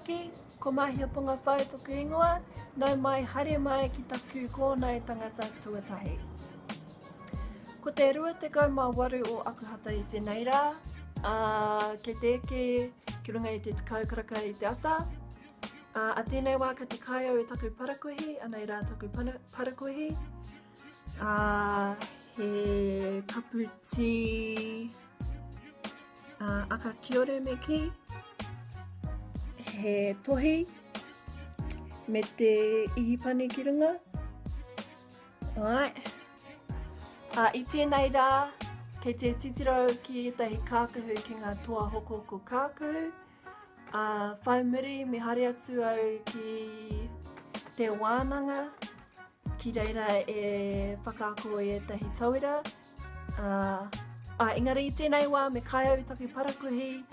Mātakitaki, ko Mahia Pongawhau toku ingoa, nau mai haere mai ki taku kōnae tangata tuatahi. Ko te 28 o Akuhata i tēnei rā, ā, kei te eke ki runga i te 10 karaka i te ata. Ā, a tēnei wā ka te kai au e taku parakuihi, anei rā taku parakuihi. Ā, he kapu tī ā, aka kiore me kī, he tohi me te ihipani ki runga. Āe. Ā, i tēnei rā, kei te titiro ki ētahi kākahu ki ngā toa hokohoko kākahu. Ā, whai muri me haere atu au ki te wānanga, ki reira e whakaako i ētahi tauira. Ā, ā, engari i tēnei wā me kai au i taku parakuihi,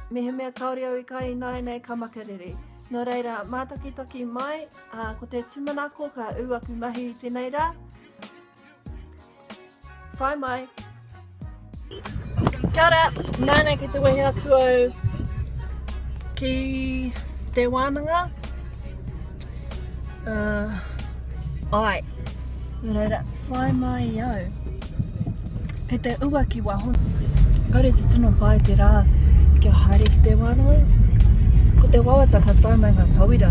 Mehemea kāore au i kai ināianei ka makariri. Nō reira, mātakitaki mai, ā, ko te tūmanako ka ū aku mahi i tēnei rā. Whai mai! Kia ora, nāna ki te wehe atu au ki te wānanga. Uh, ai. Nō reira, whai mai i au. Kei te ua ki waho. Kāore te tino pai te rā kia haere ki te wānanga. Ko te wawata ka tae mai ngā tauira.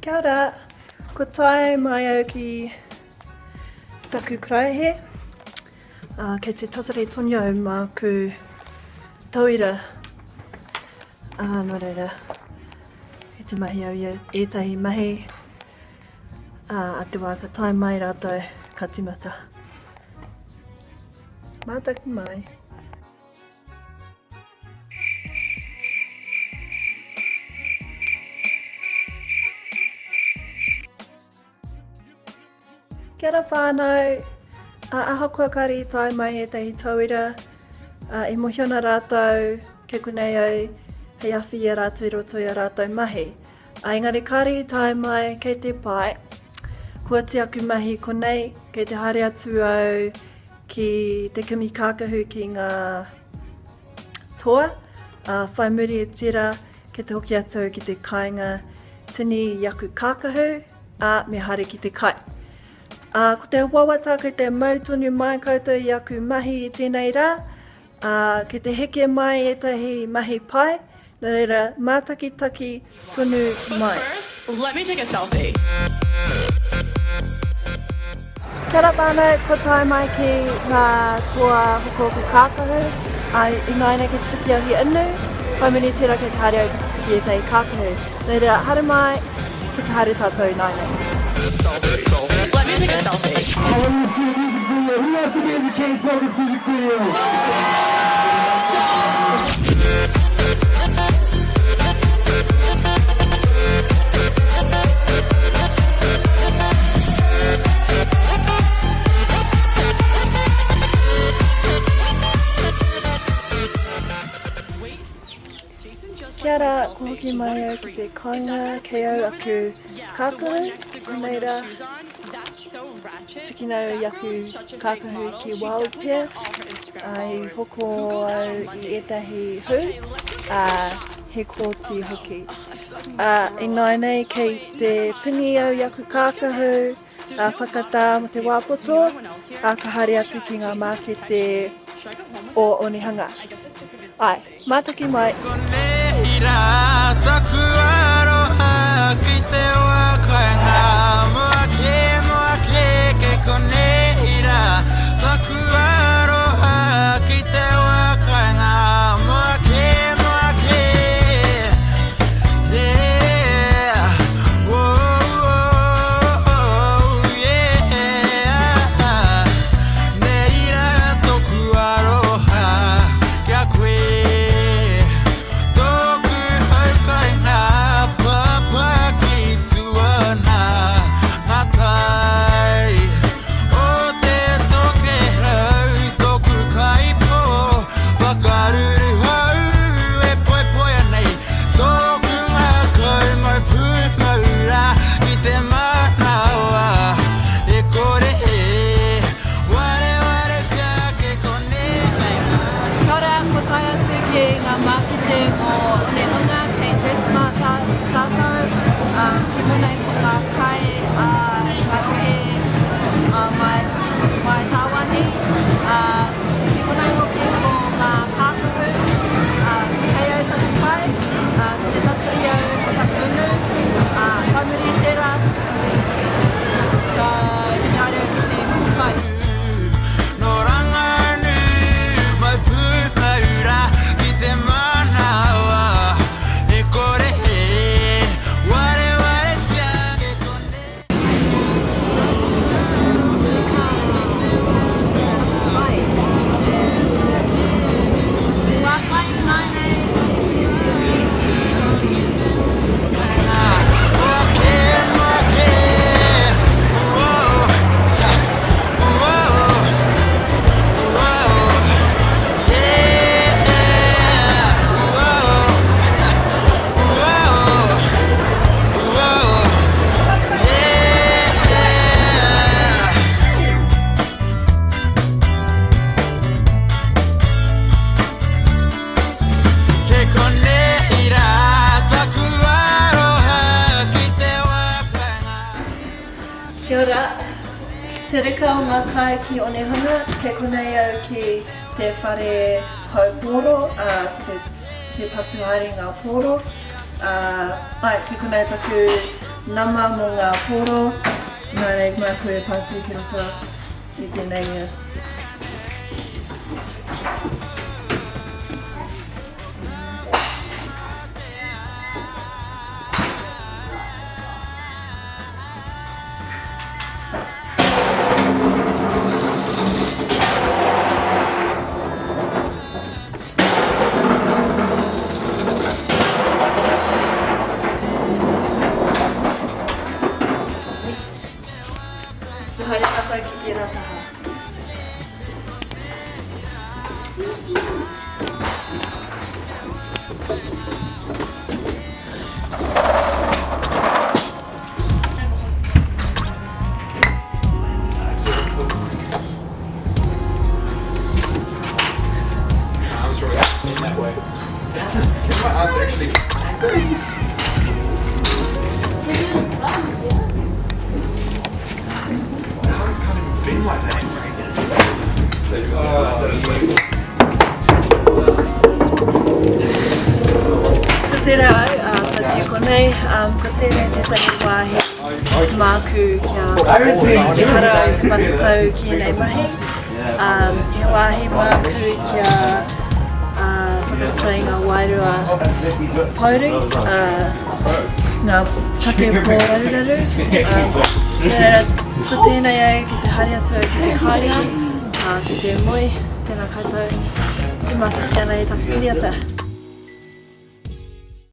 Kia ora, ko tae mai au ki taku karaehe. Uh, kei te tatari tonu au māku tauira. Uh, nō reira, kei te mahi au i ētahi mahi. Ā, a te wā ka tae mai rātou, ka tīmata. Mātaki mai. Kia ora whānau! Ā, ahakoa kāre i tae mai ētahi tauira, ā, e mōhio ana rātou kei konei au hei awhi i a rātou i roto i a rātou mahi. Ā, engari kāre i tae mai, kei te pai. Kua oti aku mahi i konei, kei te haere atu au ki te kimi kākahu ki ngā toa, ā, whai muri i tērā, kei te hoki atu au ki te kāinga tini i aku kākahu, ā, me haere ki te kai. Ā, ko te wawata kei te mau tonu mai koutou i aku mahi i tēnei rā, Ā, kei te heke mai ētahi mahi pai, nō reira, mātakitaki tonu mai. But first, let me take a selfie. Kia ora whānau, kua tae mai ki ngā toa hokohoko kākahu, ā, ināianei kei te tiki au he inu, whai muri i tērā kei te haere au ki te tiki ētahi kākahu. Nō reira, haere mai, ki te haere tātou ināianei. Let me take a selfie. I want to see a music video. Who wants to be in the Chainsmokers music video? Kia ora, kua hoki mai au ki te kāinga kei au aku kākahu, konei rā, tikina au i aku kākahu ki Wild Pair, i hoko au i ētahi hū, ā, he kōti hoki. Ā, ināianei kei te tini au i aku kākahu, ā, whakatā mō te wā poto, ā, ka haere atu ki ngā mākete o Onehunga. Āe, mātaki mai. Konei rā taku aroha ki te wā kāinga Mua kē, mua kē kei. Te reka o ngā kai ki Onehunga, kei konei au ki te whare hou pōro, ā, ki te, te patu haere i ngā pōro. Ā, āe, kei konei taku nama mō ngā pōro, nā reira māku e patu ki roto i tēnei mea. Me haere tātou ki tērā taha. Ko tērā au, ā, ka tū konei, ā, ko tēnei tētahi wāhi māku kia ehara au te matatau ki ēnei mahi. Ā, he wāhi māku kia, ā, whakatau i ngā wairua pouri, ā, ngā take pōraruraru, ā, nō reira, ko tēnei au ki te haere atu au ki te kāinga, ā, ki te moe, tēnā koutou, e mātaki ana i taku kiriata.